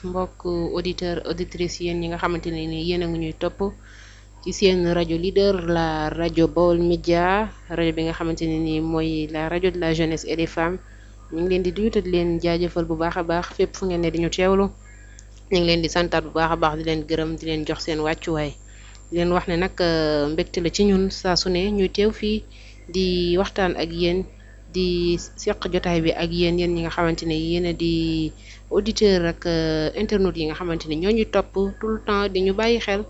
mbokk auditeur auditrice yéen ñi nga xamante ne ni yéen a ngi ñuy topp ci seen rajo leader la rajo Baol Média rajo bi nga xamante ne ni mooy la rajo de la jeunesse et des femmes ñu ngi leen di nuyu te di leen jaajëfal bu baax a baax fépp fu ngeen ne di ñu teewlu ñu ngi leen di santaat bu baax a baax di leen gërëm di leen jox seen wàccuwaay di leen wax ne nag mbégte la ci ñun saa su ne ñuy teew fii di waxtaan ak yéen di seq jotaay bi ak yéen ñi nga xamante ne yéen a di auditeur ak internautes yi nga xamante ne ñoo ñuy topp tout le temps di ñu bàyyi xel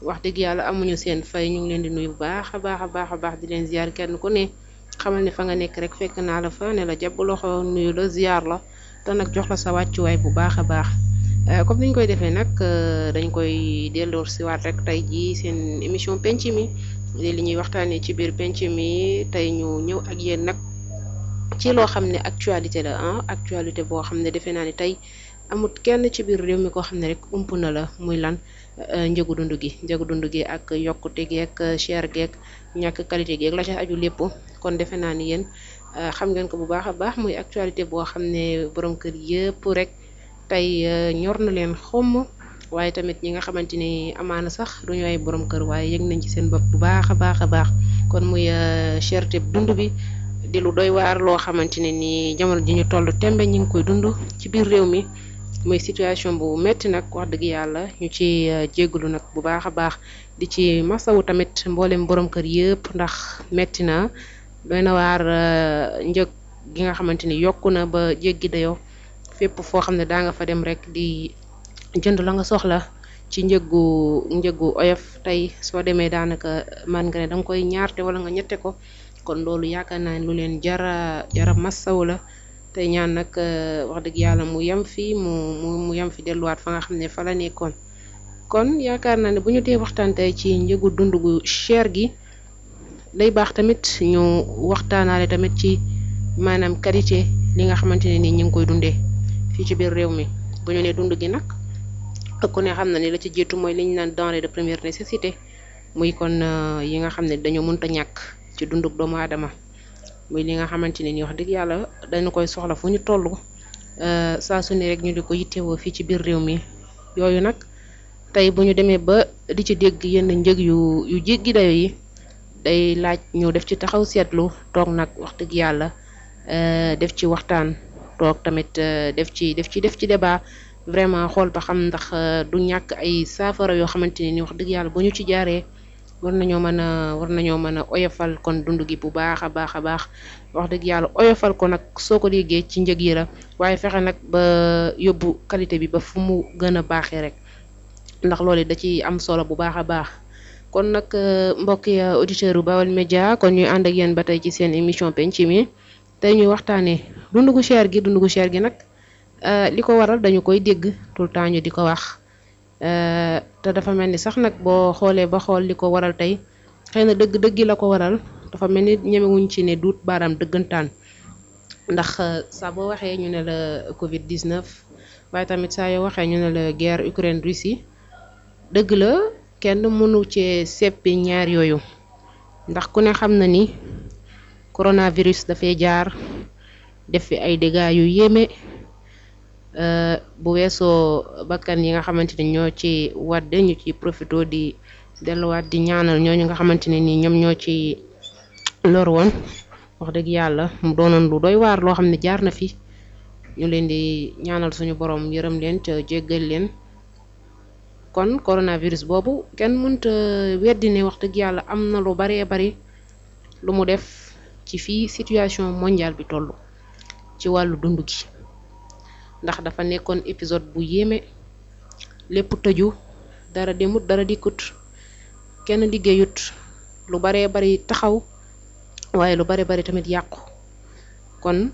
wax dëgg yàlla amuñu seen fay ñu ngi leen di nuyu bu baax a baax a baax a baax di leen ziar kenn ku ne xamal ne fa nga nekk rek fekk naa la fa ne la jàpp loxo nuyu la ziar la te nag jox la sa wàccuwaay bu baax a baax comme ni ñu koy defee nag dañ koy delloo si waat rek tey jii seen émission penc mi li ñuy waxtaanee ci biir penc mi tey ñu ñëw ak yéen nag ci loo xam ne actualité la actualité boo xam ne defe naa ni tey amut kenn ci biir réew mi koo xam ne rek ump na la muy lan njëgu dund gi ak yokkute geek cher geek ñàkk qualité geek la ca aju lépp kon defe naa ni yéen xam ngeen ko bu baax a baax muy actualité boo xam ne borom kër yëpp rek tey ñor na leen xomm waaye tamit ñi nga xamante ni amaana sax duñu ay borom kër waaye yëg nañ ci seen bopp bu baax a baax a baax kon muy cherté dund bi di lu doy waar loo xamante ne ni jamono ji ñu toll tembe ñi ngi koy dund ci biir réew mi muy situation bu metti nag wax dëgg yàlla ñu ci jégalu nag bu baax a baax di ci masawu tamit mboolem borom kër yëpp ndax metti na doy na waar njëg gi nga xamante ni yokku na ba jéggi dayoo fépp foo xam ne daa nga fa dem rek di jënd la nga soxla ci njëgu oyof tey soo demee daanaka man nga ne danga koy ñaarte wala nga ñette ko kon loolu yaakaar naa ne lu leen jara massaw la tey ñaan nag wax dëgg yàlla mu yem fi mu yem fi delluwaat fa nga xam ne fa la nekkoon kon yaakaar naa ne bu ñu dee waxtaan tey ci njëgu dund gu cher gi day baax tamit ñu waxtaanaale tamit ci maanaam qualité li nga xamante ne ni ñu ngi koy dundee fii ci biir réew mi bu ñu nee dund gi nag ku ne xam na ni la ci jiitu mooy li ñu naan denrée de première nécessité muy kon yi nga xam ne dañoo mënta ñàkk ci dunduk doomu aadama muy li nga xamante ne ni wax dëgg yàlla dañu koy soxla fu ñu toll saa su ne rek ñu di ko yittewoo fii ci biir réew mi yooyu nag tey bu ñu demee ba di ci dégg yenn njëg yu jéggi dayo yi day laaj ñu def ci taxaw seetlu toog nag wax dëgg yàlla def ci waxtaan toog tamit def ci débat vraiment xool ba xam ndax du ñàkk ay saafara yoo xamante ne ni wax dëgg yàlla bu ñu ci jaaree war nañoo mën a oyofal kon dund gi bu baax a baax a baax wax dëgg yàlla oyofal ko nag soo ko déggee ci njëg yi la waaye fexe nag ba yóbbu qualité bi ba fu mu gën a baaxee rek ndax loolu da ci am solo bu baax a baax kon nag mbokki auditeur u Baol Média kon ñuy ànd ak yéen ba tey ci seen émission penc mi tey ñuy waxtaanee dund gu cher gi nag li ko waral dañu koy dégg tout le temps ñu di ko wax te dafa mel ni sax nag boo xoolee ba xool li ko waral tey xëy na dëgg la ko waral dafa mel ni ñemewuñ ci ne duut baaraam dëggantaan ndax saa boo waxee ñu ne la Covid 19 waaye tamit saa yoo waxee ñu ne la guerre Ukraine Russie dëgg la kenn mënu cee seppi ñaar yooyu ndax ku ne xam na ni coronavirus dafay jaar def fi ay dégâts yu yéeme. Bu weesoo bakkan yi nga xamante ne ñoo ci wadde ñu ci profito di delluwaat di ñaanal ñooñu nga xamante ne ni ñoom ñoo ci lor woon wax dëgg yàlla mu doonoon lu doy waar loo xam ne jaar na fi ñu leen di ñaanal suñu borom yërëm leen te jéggal leen kon coronavirus boobu kenn mënta weddi ne wax dëgg yàlla am na lu baree bari lu mu def ci fii situation mondiale bi toll ci wàllu dund gi ndax dafa nekkoon épisode bu yéeme lépp tëju dara demut dara dikkut kenn liggéeyut lu baree bari taxaw waaye lu baree bari tamit yàqu kon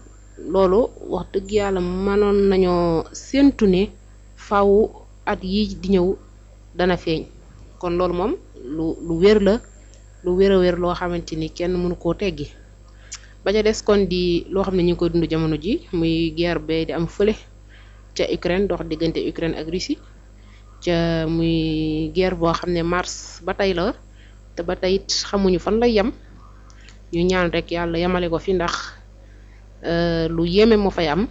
loolu wax dëgg yàlla mënoon nañoo séentu ne faaw at yi di ñëw dana feeñ kon loolu moom lu wér la lu wér a wér loo xamante ni kenn mënu koo teggi ba ca des kon di loo xam ne ñu ngi koy dund jamono ji muy guerre bee di am fële ca Ukraine dox diggante Ukraine ak Russie ca muy guerre boo xam ne mars ba tey la te ba tey it xamuñu fan lay yem ñu ñaan rek yàlla yemale ko fi ndax lu yéeme moo fay am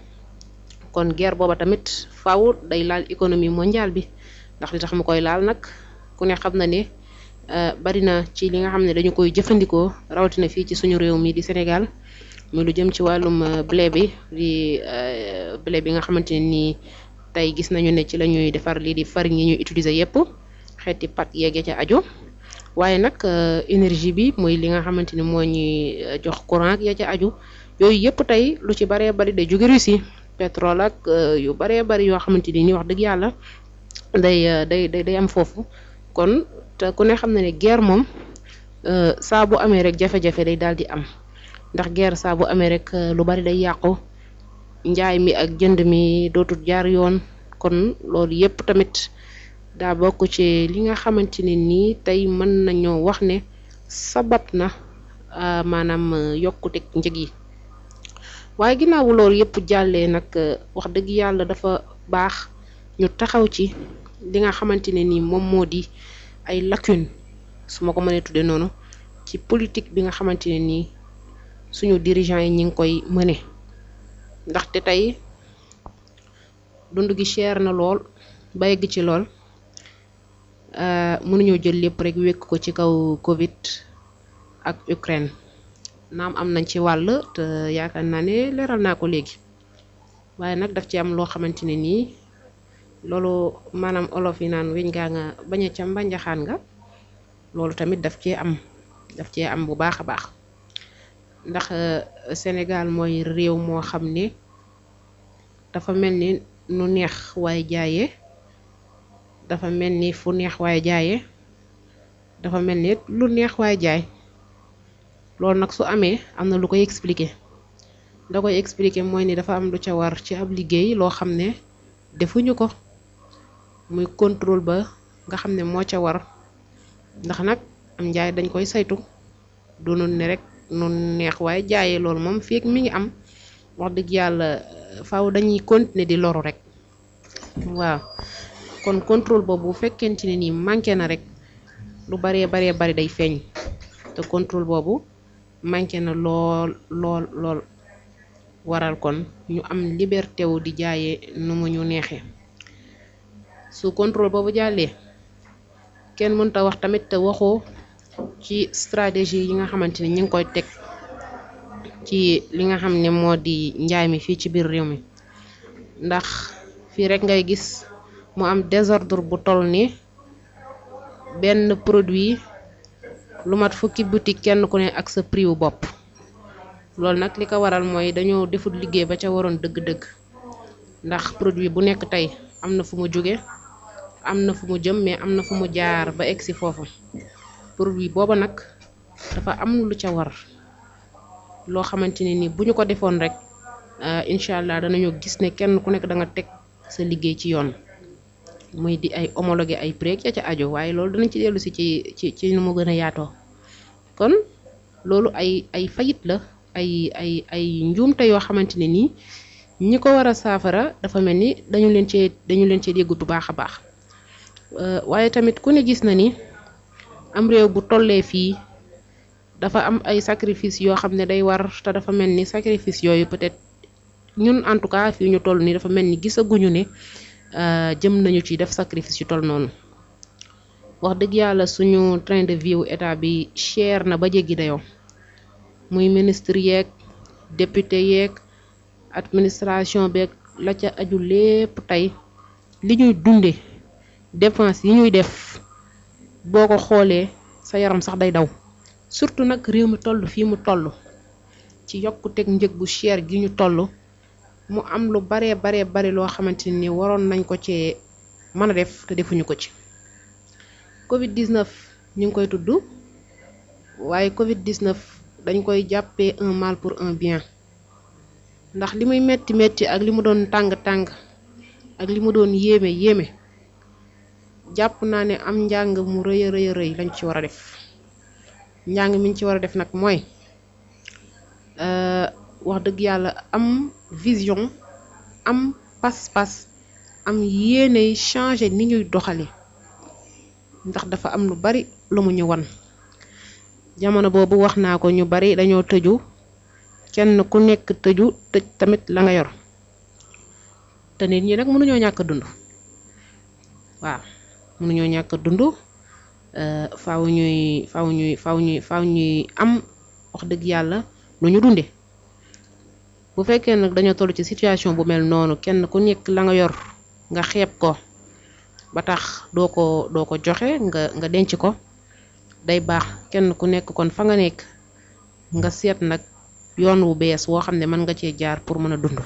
kon guerre booba tamit faaw day laal économie mondiale bi ndax li tax mu koy laal nag ku ne xam na ne bari na ci li nga xam ne dañu koy jëfandikoo rawatina fii ci suñu réew mi di Sénégal muy lu jëm ci wàllum blé bi di blé bi nga xamante ne nii tey gis nañu ne ci la ñuy defar lii di farine yi ñuy utiliser yépp xeeti pat yeggee ca aju waaye nag énergie bi muy li nga xamante ni moo ñuy jox courant ak ya ca aju yooyu yépp tey lu ci baree bari day jóge Russie pétrole ak yu baree bari yoo xamante ni wax dëgg yàlla day am foofu kon te ku ne xam na ne guerre moom saa bu amee rek jafe-jafe day daal di am ndax guerre saa bu amee rek lu bari day yàqu njaay mi ak jënd mi dootul jaar yoon kon loolu yépp tamit daa bokk ci li nga xamante ne nii tey mën nañoo wax ne sabab na maanaam yokkute njëg yi waaye ginnaaw loolu yépp jàllee nag wax dëgg yàlla dafa baax ñu taxaw ci li nga xamante ne nii moom moo di ay lacune su ma ko mënee tudde noonu ci politique bi nga xamante ne nii suñu dirigeants yi ñi ngi koy mëne ndaxte tey dund gi cher na lool ba yegg ci lool mënuñoo jël lépp rek wékk ko ci kaw Covid ak Ukraine naam am nañ ci wàll te yaakaar naa ne leeral naa ko léegi waaye nag daf ci am loo xamante ne nii loolu maanaam olof yi naan weñ gaa nga bañ a ca mbanjaxaan nga loolu tamit daf cee am bu baax a baax ndax Sénégal mooy réew moo xam ne dafa mel ni nu neex waaye jaayee dafa mel ni fu neex waaye jaayee dafa mel ni lu neex waaye jaay loolu nag su amee am na lu koy expliquer da koy expliquer mooy ni dafa am lu ca war ci ab liggéey loo xam ne defuñu ko muy contrôle ba nga xam ne moo ca war ndax nag am njaay dañ koy saytu doonul ne rek nu neex waaye jaayee loolu moom fii mi ngi am wax dëgg yàlla faaw dañuy continuer di loru rek waaw kon contrôle boobu bu fekkente ne nii manqué na rek lu bari day feeñ te contrôle boobu manqué na lool waral kon ñu am liberté wu di jaayee nu mu ñu neexee su contrôle boobu jàllee kenn mënta wax tamit te waxoo ci stratégie yi nga xamante ne ñu ngi koy teg ci li nga xam ne moo di njaay mi fii ci biir réew mi ndax fii rek ngay gis mu am désordre bu toll ni benn produit lu mat fukki boutique kenn ku ne ak sa prix wu bopp loolu nag li ko waral mooy dañoo defut liggéey ba ca waroon dëgg-dëgg ndax produit bu nekk tey am na fu mu jóge am na fu mu jëm mais am na fu mu jaar ba egsi foofu produit booba nag dafa am lu ca war loo xamante ne ni bu ñu ko defoon rek incha allah danañu gis ne kenn ku nekk da nga teg sa liggéey ci yoon muy di ay homologué ay prix ya ca aju waaye loolu danañ ci dellu si ci nu mu gën a yaatoo kon loolu ay fayit la ay njuumte yoo xamante ne nii ñi ko war a saafara dafa mel ni dañu leen cee déggut bu baax a baax waaye tamit ku ne gis na ni am réew bu tollee fii dafa am ay sacrifice yoo xam ne day war te dafa mel ni sacrifice yooyu peut-être ñun en tout cas fii ñu toll nii dafa mel ni gisaguñu ne jëm nañu ci def sacrifice yu toll noonu wax dëgg yàlla suñu train de vie wu état bi cher na ba jéggi dayoo muy ministre yeeg député yeeg administration beeg la ca aju lépp tey li ñuy dunde dépense yi ñuy def boo ko xoolee sa yaram sax day daw surtout nag réew mi toll fii mu toll ci yokkuteeg njëg bu cher gi ñu toll mu am lu bare loo xamante ni waroon nañ ko ci mën a def te defuñu ko ci Covid 19 ñu ngi koy tudd waaye Covid 19 dañ koy jàppee un mal pour un bien ndax li muy metti ak li mu doon tàng ak li mu doon yéeme jàpp naa ne am njàng mu rëy lañ ci war a def njàng mi ñu ci war a def nag mooy wax dëgg yàlla am vision am pas-pas am yéene changer ni ñuy doxale ndax dafa am lu bari lu mu ñu wan jamono boobu wax naa ko ñu bari dañoo tëju kenn ku nekk tëj tamit la nga yor te nit ñi nag mënuñoo ñàkk a dund waaw mënuñoo ñàkk a dund faaw ñuy am wax dëgg yàlla lu ñu dunde bu fekkee nag dañoo toll ci situation bu mel noonu kenn ku nekk la nga yor nga xeeb ko ba tax doo ko joxe nga denc ko day baax kenn ku nekk kon fa nga nekk nga seet nag yoon wu bees woo xam ne mën nga cee jaar pour mën a dund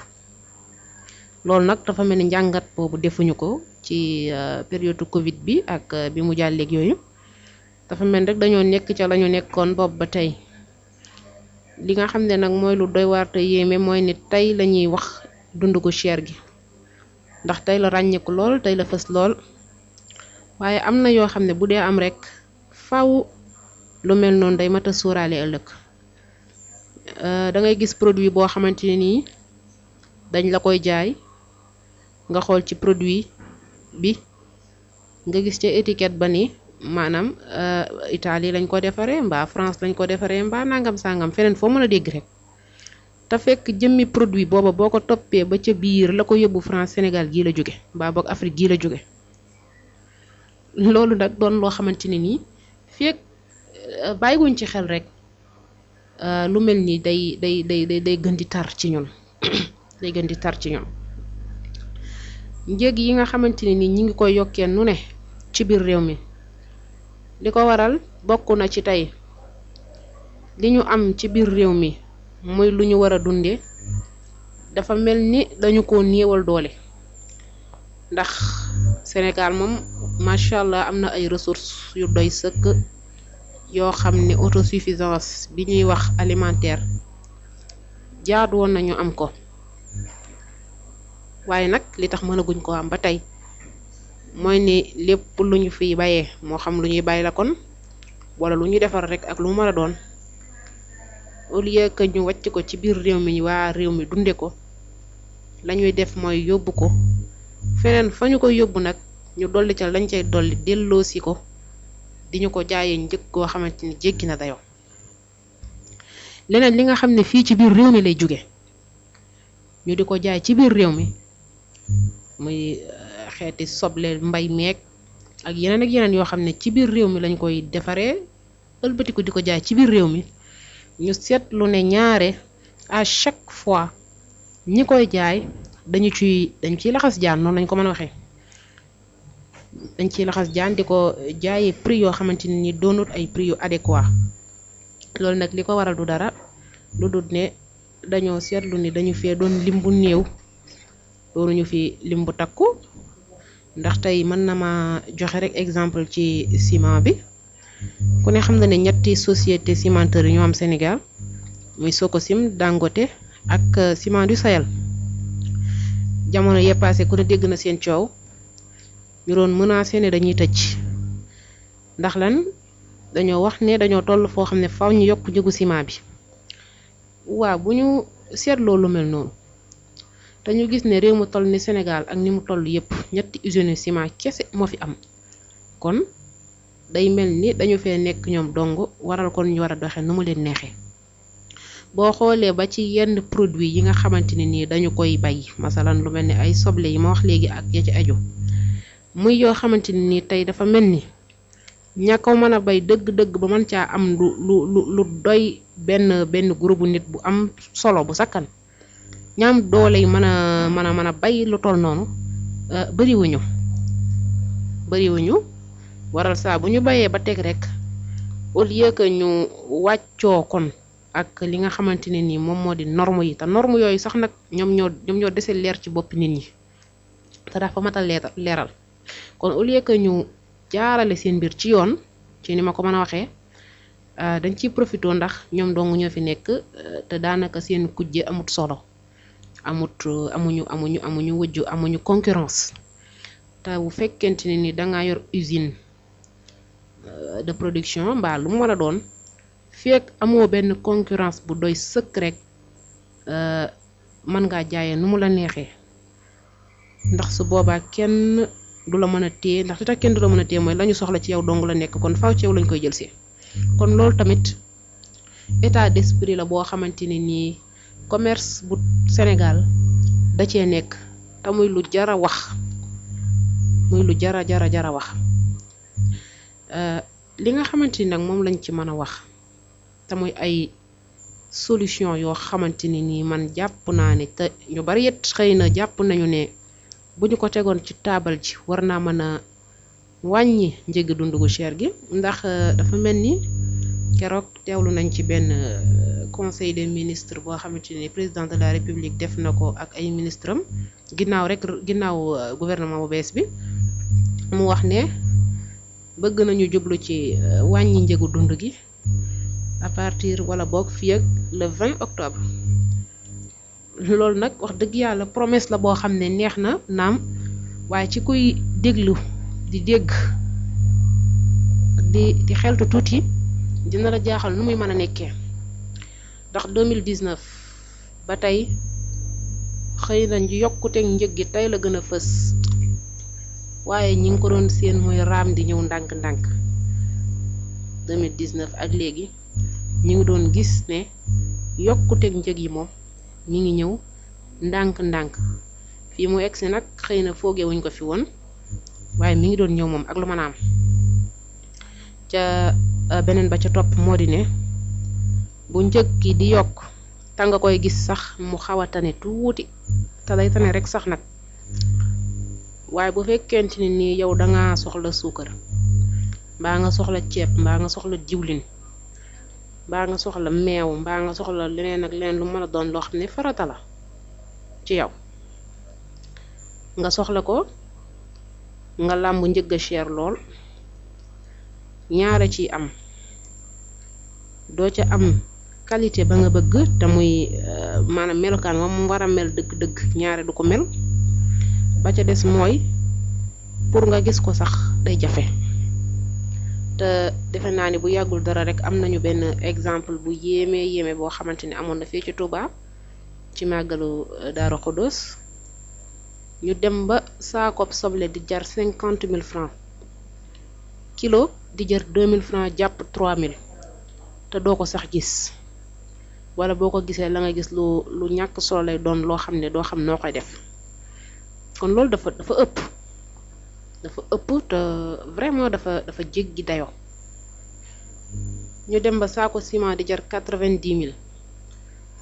loolu nag dafa mel ni njàngat boobu defuñu ko ci période Covid bi ak bi mu jàlleeg yooyu dafa mel rek dañoo nekk ca la ñu nekkoon boobu ba tey li nga xam ne nag mooy lu doy waar te yéeme mooy ni tey la ñuy wax dund gu cher gi ndax tey la ràññeeku lool tey la fës lool waaye am na yoo xam ne bu dee am rek faw lu mel noonu day mat a sóoraale ëllëg da ngay gis produit boo xamante ne nii dañ la koy jaay nga xool ci produit bi nga gis ca étiquette ba ni maanaam Italie lañ ko defaree mbaa France lañ ko defaree mbaa nangam sangam feneen foo mën a dégg rek te fekk jëmmi produit booba boo ko toppee ba ca biir la ko yóbbu France Sénégal gii la jóge mbaa boog Afrique gii la jóge loolu nag doon loo xamante ne nii fekk bàyyiwuñ ci xel rek lu mel ni day gën di tar ci ñun day gën di tar ci ñun njëg yi nga xamante ne nii ñi ngi koy yokkee nu ne ci biir réew mi li ko waral bokk na ci tey li ñu am ci biir réew mi muy lu ñu war a dundee dafa mel ni dañu ko néewal doole ndax Sénégal moom macha allah am na ay ressources yu doy sëkk yoo xam ne autosuffisance bi ñuy wax alimentaire jaadu woon nañu am ko waaye nag li tax mënaguñ ko am ba tey mooy ni lépp lu ñu fiy bayee moo xam lu ñuy bay la kon wala lu ñuy defar rek ak lu mu mën a doon au lieu que ñu wàcc ko ci biir réew mi waa réew mi dunde ko lañuy def mooy yóbbu ko feneen fa ñu koy yóbbu nag ñu dolli ca lañ cay dolli delloosi ko di ñu ko jaayee njëg goo xamante ni jéggi na dayoo leneen li nga xam ne fii ci biir réew mi lay jóge ñu di ko jaay ci biir réew mi muy xeeti soble mbay meeg ak yeneen yoo xam ne ci biir réew mi lañ koy defaree ëlbatiku di ko jaay ci biir réew mi ñu seetlu ne ñaare à chaque fois ñi koy jaay dañ ciy laxas jaan noonu lañ ko mën a waxee dañ ciy laxas jaan di ko jaayee prix yoo xamante ni doonut ay prix yu adéquat loolu nag li ko waral du dara lu dul ne dañoo seetlu ni dañu fee doon lim bu néew doonuñu fi lim bu takku ndax tey mën na ma joxe rek exemple ci ciment bi ku ne xam na ne ñetti société cimenterie yi ñoo am Sénégal muy Sococim Dangote ak Ciment du Sahel jamono yee passé ku ne dégg na seen coow ñu doon menacé ne dañuy tëj ndax lan dañoo wax ne dañoo toll foo xam ne faw ñu yokk njëgu ciment bi waaw bu ñu seetloo lu mel noonu te ñu gis ne réew mu toll ni Sénégal ak ni mu toll yépp ñetti usine ciment kese moo fi am kon day mel ni dañu fee nekk ñoom dong waral kon ñu war a doxe nu mu leen neexee boo xoolee ba ci yenn produit yi nga xamante ne nii dañu koy bay masalan lu mel ni ay soble yi ma wax léegi ak ya ci aju muy yoo xamante ne nii tey dafa mel ni ña ko mën a bay dëgg-dëgg ba mën caa am lu doy benn groupe nit bu am solo bu sakkan ñaam doole yi mën a bay lu toll noonu bariwuñu waral saa bu ñu bayee ba teg rek au lieu que ñu wàccoo kon ak li nga xamante ne nii moom moo di norme yi te norme yooyu sax nag ñoom ñoo dese leer ci bopp nit ñi te dafa mat a leeral kon au lieu que ñu jaarale seen mbir ci yoon ci ni ma ko mën a waxee dañ ciy profité ndax ñoom dong ñoo fi nekk te daanaka seen kujje amut solo amuñu wujju amuñu concurrence te bu fekkente ne ni dangaa yor usine de production mbaa lu mu mën a doon fekk amoo benn concurrence bu doy sëkk rek mën ngaa jaayee nu mu la neexee ndax su boobaa kenn du la mën a téye ndax li tax kenn du la mën a téye mooy la ñu soxla ci yow dong la nekk kon faaw ci yow lañ koy jël si kon loolu tamit état d'esprit la boo xamante ne nii commerce bu Sénégal da cee nekk te muy lu jara wax muy lu jara wax li nga xamante ni nag moom lañ ci mën a wax te muy ay solution yoo xamante ni nii man jàpp naa ne te ñu bari it xëy na jàpp nañu ne bu ñu ko tegoon ci taabal ji war naa mën a wàññi njëgi dund gu cher gi ndax dafa mel ni keroog teewlu nañ ci benn conseil des ministres boo xamante ni président de la république def na ko ak ay ministre am ginnaaw gouvernement bu bees bi mu wax ne bëgg nañu jublu ci wàññi njëgu dund gi à partir wala boog fii ak le 20 octobre loolu nag wax dëgg yàlla promesse la boo xam ne neex na naam waaye ci kuy déglu di dégg di xeltu tuuti dina la jaaxal nu muy mën a nekkee ndax 2019 ba tey xëy na yokkuteeg njëg gi tey la gën a fës waaye ñi ngi ko doon seen mooy raam di ñëw ndànk-ndànk 2019 ak léegi ñi ngi doon gis ne yokkuteeg njëg yi moom mi ngi ñëw ndànk-ndànk fii mu egsi nag xëy na foogee wuñ ko fi woon waaye mi ngi doon ñëw moom ak lu mën a am ca beneen ba ca topp moo di ne bu njëg gi di yokk te nga koy gis sax mu xaw a tane tuuti te lay tane rek sax nag waaye bu fekkente ni nii yow danga soxla suukar mbaa nga soxla ceeb mbaa nga soxla diwlin mbaa nga soxla meew mbaa nga soxla leneen ak leneen lu mën a doon loo xam ne farata la ci yow nga soxla ko nga làmb njëgg a cher lool ñaara ci am doo ca am qualité ba nga bëgg te muy maanaam melokaan moom war a mel dëgg-dëgg ñaare du ko mel ba ca des mooy pour nga gis ko sax day jafe te defe naa ni bu yàggul dara rek am nañu benn exemple bu yéeme boo xamante ni amoon na fii ci Touba ci màggalu Daaru Xudoos ñu dem ba saakoob soble di jar 50 000 francs kilo di jar 2000 francs jàpp 3000 te doo ko sax gis wala boo ko gisee la nga gis lu ñàkk solo lay doon loo xam ne doo xam noo koy def kon loolu dafa ëpp te vraiment dafa jéggi dayoo ñu dem ba saako ciment di jar 90 000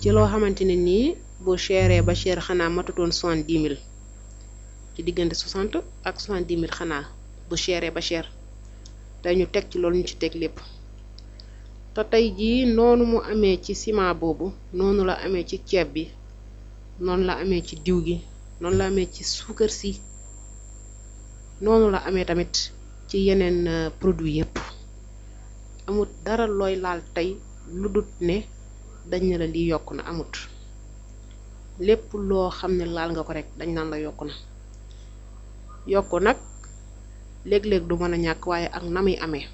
ci loo xamante ne nii bu chéré ba cher xanaa matutoon 70 000 ci diggante 60 ak 70 000 xanaa bu chéré ba cher tey ñu teg ci loolu ñu ci teg lépp te tey jii noonu mu amee ci ciment boobu noonu la amee ci ceeb bi noonu la amee ci diw gi noonu la amee ci suukar si noonu la amee tamit ci yeneen produit yépp amut dara looy laal tey lu dut ne dañ ne la lii yokk na amut lépp loo xam ne laal nga ko rek dañ naan la yokk na yokk nag léeg-léeg du mën a ñàkk waaye ak na muy amee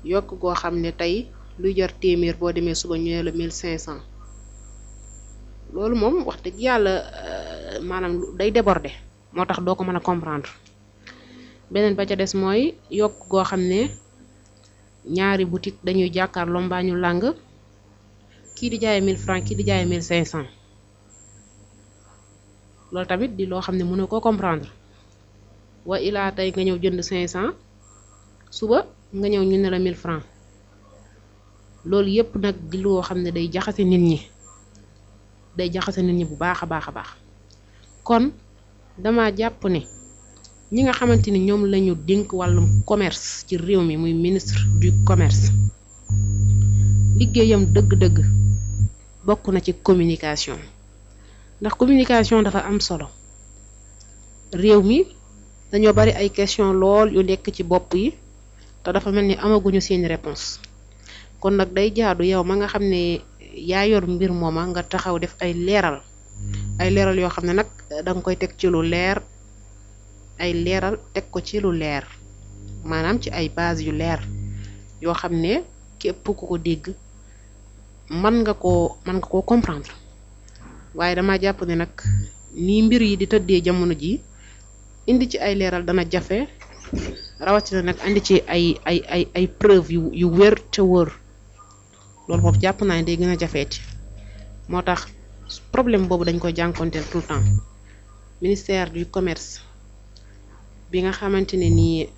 yokk goo xam ne tey luy jar téeméer boo demee suba ñu ne la 1500 loolu moom wax dëgg yàlla maanaam day déborder moo tax doo ko mën a comprendre beneen ba ca des mooy yokk goo xam ne ñaari boutique dañuy jàkkaarloo mbaa ñu làng kii di jaayee 1000 francs kii di jaayee 1500 loolu tamit di loo xam ne mënoo koo comprendre wa ilaa tey nga ñëw jënd 500 suba nga ñëw ñu ne la 1000 francs loolu yépp nag di loo xam ne day jaxase nit ñi bu baax a baax kon dama jàpp ne ñi nga xamante ni ñoom lañu dénk wàllum commerce ci réew mi muy ministre du commerce liggéeyam dëgg-dëgg bokk na ci communication ndax communication dafa am solo réew mi dañoo bari ay question lool yu nekk ci bopp yi te dafa mel ni amaguñu seeni réponse kon nag day jaadu yow ma nga xam ne yaa yor mbir mooma nga taxaw def ay leeral yoo xam ne nag danga koy teg ci lu leer ay leeral teg ko ci lu leer maanaam ci ay base yu leer yoo xam ne képp ku ko dégg mën nga koo comprendre waaye dama jàpp ne nag ni mbir yi di tëddee jamono ji indi ci ay leeral dana jafe rawatina nag andi ci ay preuve yu wér te wóor loolu moom jàpp naa ne day gën a jafeeti moo tax problème boobu dañ koy jànkonteel tout le temps ministère du commerce bi nga xamante ne nii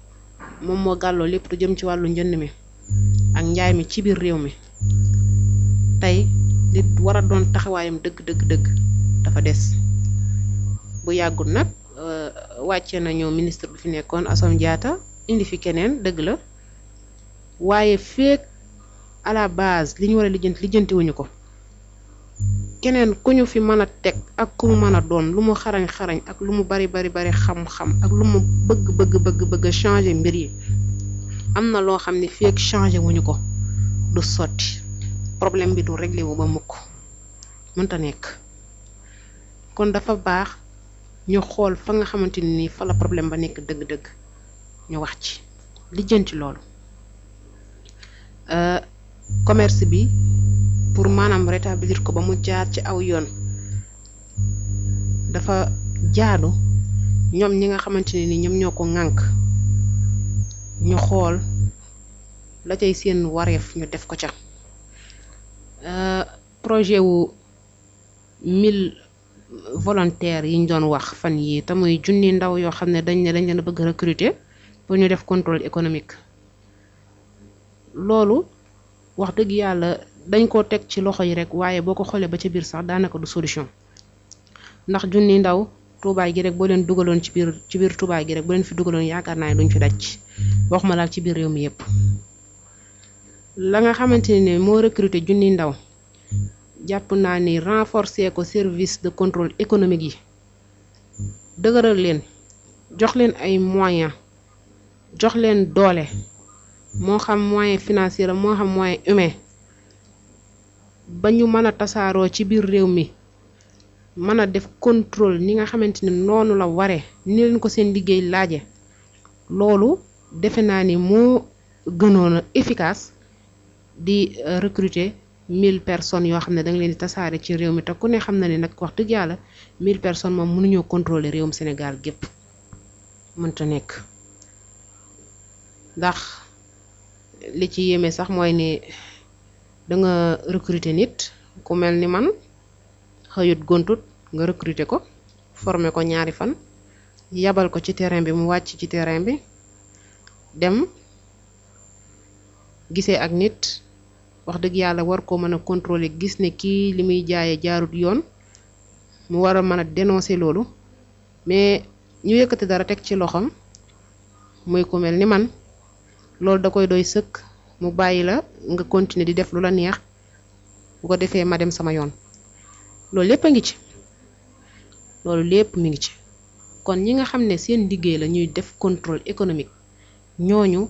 moom moo gàlloo lépp lu jëm ci wàllu njënd mi ak njaay mi ci biir réew mi tey li war a doon taxawaayam dëgg dafa des. bu yàggul nag wàcce nañu ministre bi fi nekkoon Assome Diatta indi fi keneen dëgg la waaye feek à la base li ñu war a lijjantiwuñu ko keneen ku ñu fi mën a teg ak ku mu mën a doon lu mu xarañ ak lu mu bari xam-xam ak lu mu bëgg changer mbir yi am na loo xam ne feek changer wuñu ko du sotti problème bi du réglé wu ba mukk mënta nekk. kon dafa baax ñu xool fa nga xamante ni fa la problème ba nekk dëgg ñu wax ci lijjanti loolu commerce bi pour maanaam rétablir ko ba mu jaar ci aw yoon dafa jaadu ñoom ñi nga xamante ni ñoom ñoo ko ŋànk ñu xool la cay seen wareef ñu def ko ca projet wu 1000 volontaires yi ñu doon wax fan yi te muy junni ndaw yoo xam ne dañ leen bëgg recruter pour ñu def contrôle économique loolu wax dëgg yàlla dañ koo teg ci loxo yi rek waaye boo ko xoolee ba ci biir sax daanaka du solution ndax junni ndaw tuubaay gi rek boo leen dugaloon ci biir tuubaay gi rek boo leen fi dugaloon yaakaar naa ne duñ fi daj waxuma laal ci biir réew mi yépp la nga xamante ne moo recruter junni ndaw jàpp naa ni renforcer ko service de contrôle économique yi dëgëral leen jox leen ay moyens jox leen doole moo xam moyen financier moo xam moyen humain ba ñu mën a tasaaroo ci biir réew mi mën a def contrôle ni nga xamante ni noonu la waree ni leen ko seen liggéey laaje loolu defe naa ni moo gënoon a efficace di recruter 1000 personnes yoo xam ne da nga leen di tasaare ci réew mi te ku ne xam na ne nag wax dëgg yàlla 1000 personnes moom mënuñoo contrôler réewum Sénégal gépp mënta nekk ndax li ci yéeme sax mooy ne da nga recruter nit ku mel ni man xëyut gontut nga recruter ko former ko ñaari fan yabal ko ci terrain bi mu wàcc ci terrain bi dem gisee ak nit wax dëgg yàlla war ko mën a contrôler gis ne kii li muy jaayee jaarut yoon mu war a mën a dénoncer loolu mais ñu yëkkati dara teg ci loxoom muy ku mel ni man loolu da koy doy sëkk mu bàyyi la nga continuer di def lu la neex bu ko defee ma dem sama yoon loolu lépp a ngi ci loolu lépp mi ngi ci kon ñi nga xam ne seen liggéey la ñuy def contrôle économique ñooñu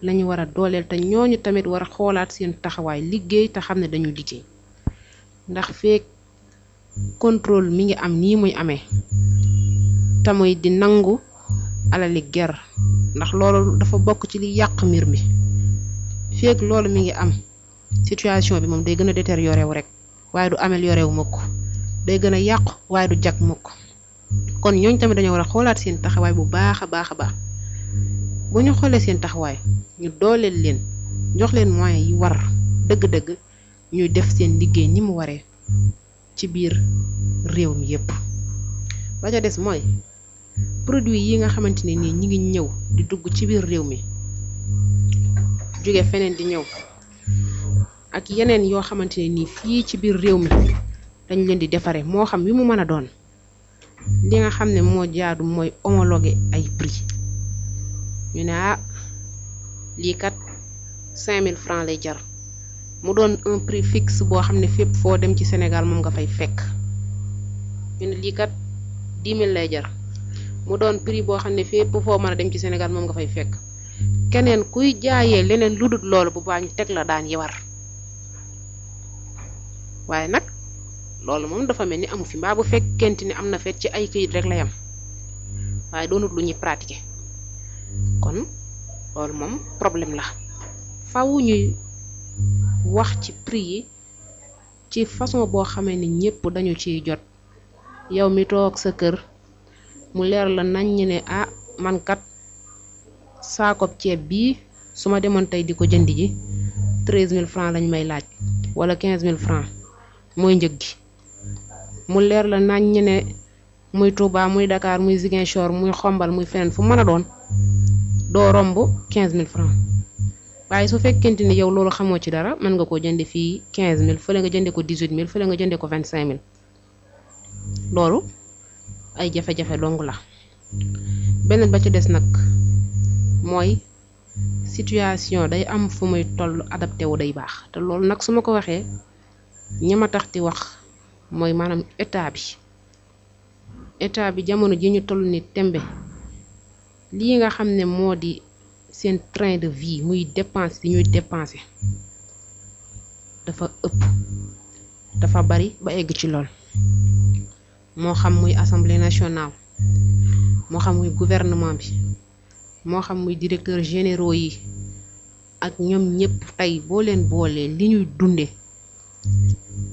lañu war a dooleel te ñooñu tamit war a xoolaat seen taxawaay liggéey te xam ne dañu liggéey ndax feek contrôle mi ngi am nii muy amee te muy di nangu alali ger ndax loolu dafa bokk ci li yàq mbir mi feek loolu mi ngi am situation bi moom day gën a détérioré wu rek waaye du amélioré wu mukk day gën a yàqu waaye du jag mukk kon ñooñu tamit dañoo war a xoolaat seen taxawaay bu baax a baax bu ñu xoolee seen taxawaay ñu dooleel leen jox leen moyens yi war dëgg-dëgg ñuy def seen liggéey ni mu waree ci biir réew mi yépp ba ca des mooy produit yi nga xamante ne nii ñi ngi ñëw di dugg ci biir réew mi jóge feneen di ñëw ak yeneen yoo xamante ne nii fii ci biir réew mi dañ leen di defare moo xam wi mu mën a doon li nga xam ne moo jaadu mooy homologuer ay prix ñu ne lii kat 5000 francs lay jar mu doon un prix fixe boo xam ne fépp foo dem ci Sénégal moom nga fay fekk ñu ne lii kat 10 000 lay jar mu doon prix boo xam ne fépp foo mën a dem ci Sénégal moom nga fay fekk keneen kuy jaayee leneen lu dul loolu bu baax ñu teg la daan yi war waaye nag loolu moom dafa mel ni amu fi mbaa bu fekkente ni am na fet ci ay këyit rek la yam waaye doonut lu ñuy pratiquer kon loolu moom problème la faaw ñuy wax ci prix yi ci façon boo xamee ni ñëpp dañu ciy jot yow mi toog sa kër mu leer la nañ ne man kat saakob ceeb bii su ma demoon tey di ko jënd ji 13000 francs lañ may laaj wala 15000 francs mooy njëg gi mu leer la nañ ne muy Touba muy Dakar muy Ziguinchor muy Xombal muy feneen fu mën a doon doo romb 15000 francs waaye su fekkente ni yow loolu xamoo ci dara mën nga koo jënde fii 15000 fële nga jënde ko 18000 fële nga jënde ko 25000 loolu ay jafe-jafe dong la. beneen ba ci des nag mooy situation day am fu muy toll adapté wu day baax te loolu nag su ma ko waxee ñama tax di wax mooy maanaam état bi jamono ji ñu toll ni tembe lii nga xam ne moo di seen train de vie muy dépense bi ñuy dépenser dafa ëpp dafa bari ba egg ci lool moo xam muy assemblée nationale moo xam muy gouvernement bi moo xam muy directeur généraux yi ak ñoom ñëpp tey boo leen boolee li ñuy dunde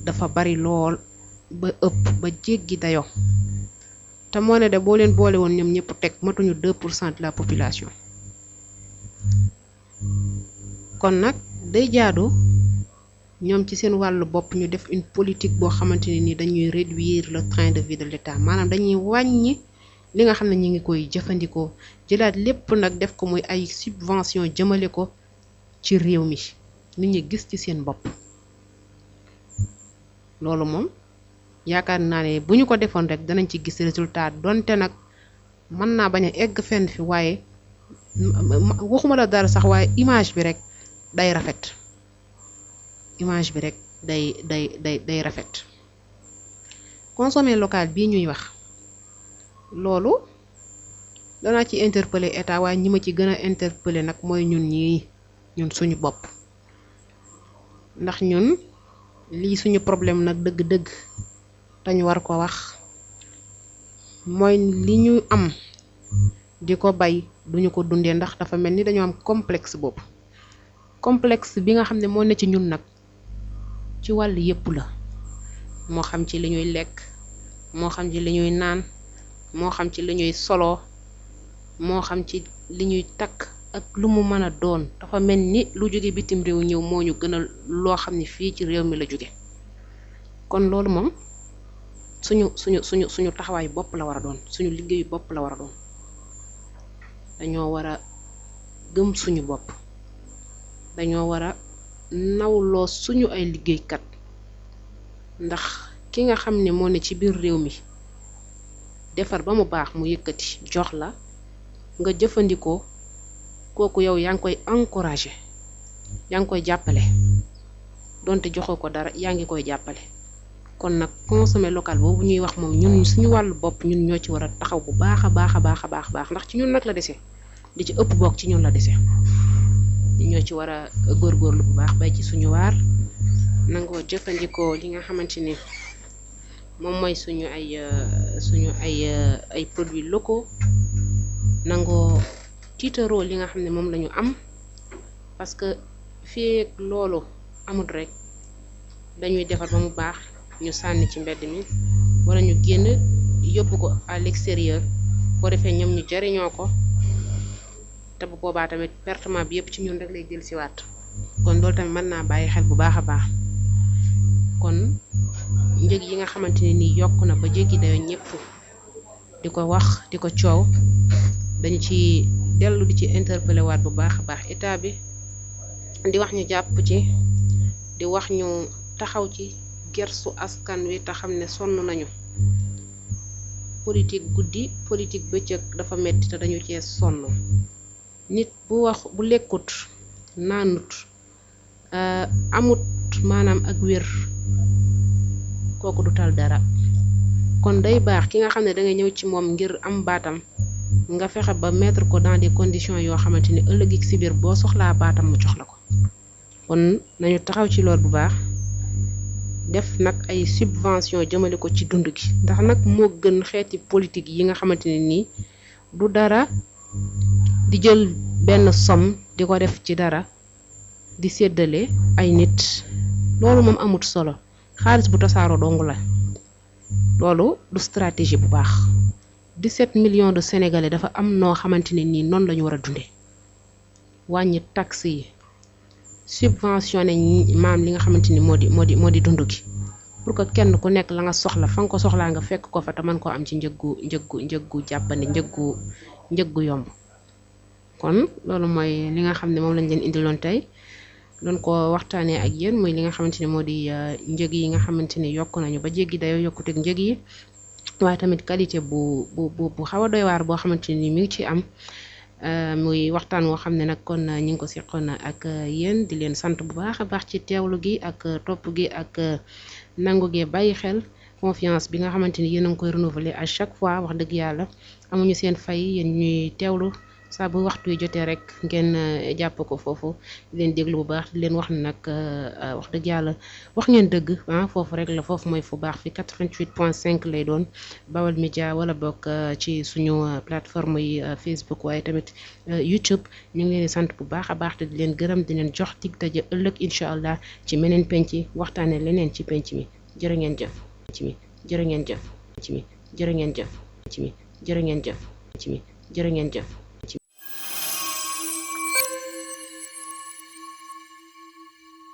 dafa bari lool ba ëpp ba jéggi dayo te moo ne de boo leen boole woon ñoom ñëpp teg matuñu 2% de la population kon nag day jaadu ñoom ci seen wàllu bopp ñu def une politique boo xamante ne ni dañuy réduire le train de vie de l'État maanaam dañuy wàññi li nga xam ne ñu ngi koy jëfandikoo jëlaat lépp nag def ko muy ay subvention jëmale ko ci réew mi nit ñi gis ci seen bopp loolu moom yaakaar naa ne bu ñu ko defoon rek danañ ci gis résultat donte nag mën naa bañ a egg fenn fi waaye waxuma la dara sax waaye image bi rek day rafet image bi rek day rafet consommer local bii ñuy wax loolu danaa ci interpeller état waaye ñi ma ci gën a interpeller nag mooy ñun suñu bopp ndax ñun lii suñu problème nag dëgg-dëgg dañu war ko wax mooy li ñu am di ko bay duñu ko dundee ndax dafa mel ni dañu am complexe boobu complexe bi nga xam ne moo ne ci ñun nag ci wàll yépp la moo xam ci li ñuy lekk moo xam ci li ñuy naan moo xam ci li ñuy solo moo xam ci li ñuy takk ak lu mu mën a doon dafa mel ni lu jóge bitim réew ñëw moo ñu gënal loo xam ne fii ci réew mi la jóge kon loolu moom suñu taxawaayu bopp la war a doon suñu liggéeyu bopp la war a doon dañoo war a gëm suñu bopp dañoo war a nawloo suñu ay liggéeykat ndax ki nga xam ne moo ne ci biir réew mi defar ba mu baax mu yëkkati jox la nga jëfandikoo kooku yow yaa ngi koy encourager yaa ngi koy jàppale donte joxoo ko dara yaa ngi koy jàppale kon nag consommer local boobu ñuy wax moom ñun suñu wàllu bopp ñun ñoo ci war a taxaw bu baax a baax ndax ci ñun nag la dese di ci ëpp bokk ci ñun la dese ñoo ci war a góorgóorlu bu baax bay ci suñu waar nangoo jëfandikoo li nga xamante ni moom mooy suñu ay produits locaux nangoo tiitaroo li nga xam ne moom lañu am parce que fii loolu amul rek dañuy defar ba mu baax ñu sànni ci mbedd mi wala ñu génn yóbbu ko à l'extérieur boo defee ñoom ñu jariñoo ko te bu boobaa tamit pertement bi yëpp ci ñun rek lay jël si waat kon loolu tamit mën naa bàyyi xel bu baax a baax kon njëg yi nga xamante ne nii yokk na ba jéggi dayo ñëpp di ko wax di ko coow dañu ci dellu di ci interpeller waat bu baax a baax état bi di wax ñu jàpp ci di wax ñu taxaw ci gersu askan wi te xam ne sonn nañu politique guddi politique bëccëg dafa metti te dañu cee sonn nit bu lekkut naanut amut maanaam ak wér kooku du tal dara kon day baax ki nga xam ne da ngay ñëw ci moom ngir am baatam nga fexe ba mettre ko dans des conditions yoo xamante ni ëllëg ci biir boo soxlaa baatam mu jox la ko kon nañu taxaw ci lool bu baax def nag ay subvention jëmale ko ci dund gi ndax nag moo gën xeeti politique yi nga xamante ne nii du dara di jël benn somme di ko def ci dara di séddale ay nit loolu moom amut solo xaalis bu tasaaroo dong la loolu du stratégie bu baax 17 millions de sénégalais dafa am noo xamante ne nii noonu la ñu war a dundee wàññi taxes yi subventionné maam li nga xamante ni moo di dund gi pour que kenn ku nekk la nga soxla fa nga ko soxlaa nga fekk ko fa te mën koo am ci njëggu jàppandi njëggu yomb. kon loolu mooy li nga xam ne moom lañ leen indiloon tey doon ko waxtaanee ak yéen muy li nga xamante ni moo di njëg yi nga xamante ni yokk nañu ba jéggi dayoo yokkuteeg njëg yi waaye tamit qualité bu xaw a doy waar boo xamante ni mi ngi ci am. muy waxtaan woo xam ne nag kon ñi ngi ko seqoon ak yéen di leen sant bu baax a baax ci teewlu gi ak topp gi ak nangu gi bàyyi xel confiance bi nga xamante ni yéen a ngi koy renouveler à chaque fois wax dëgg yàlla amuñu seen fay yéen ñuy teewlu saa bu waxtu wi jotee rek ngeen jàpp ko foofu di leen déglu bu baax di leen wax ne nag wax dëgg yàlla wax ngeen dëgg foofu rek la foofu mooy fu baax fi 88.5 lay doon Baol Média wala bokk ci suñu plateforme yi Facebook waaye tamit YouTube ñu ngi leen di sant bu baax a baax te di leen gërëm di leen jox dig daje ëllëg incha allah ci meneen penc waxtaane leneen ci penc mi jërë ngeen jëf ci mi jërë ngeen jëf ci mi jërë ngeen jëf ci mi jërë ngeen jëf ci mi jërë ngeen jëf